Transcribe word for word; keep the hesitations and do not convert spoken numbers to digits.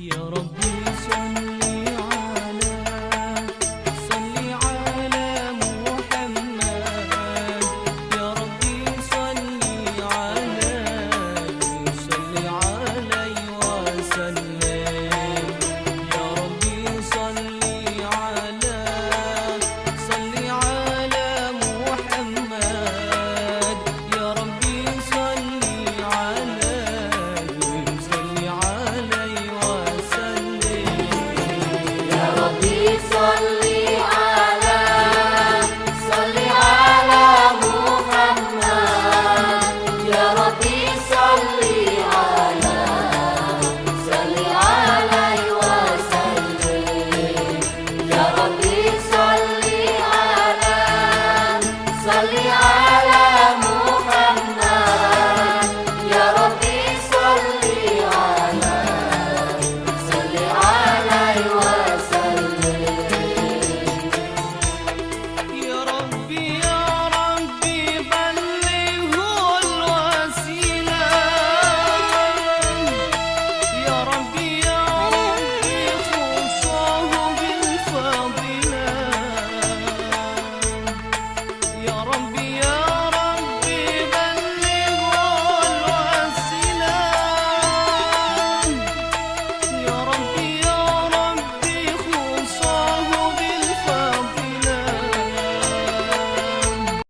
يا ربي صل على، صل على محمد. يا ربي صل على، صل عليه وسلم. يا ربي صل على، صل على محمد. يا ربي صل عليه، صل عليه وسلم. يا ربي صل على، صل على محمد. يا ربي صل على، صل عليه وسلم. يا ربي صل على، صل على محمد. يا ربي صل على، صل عليه وسلم. يا ربي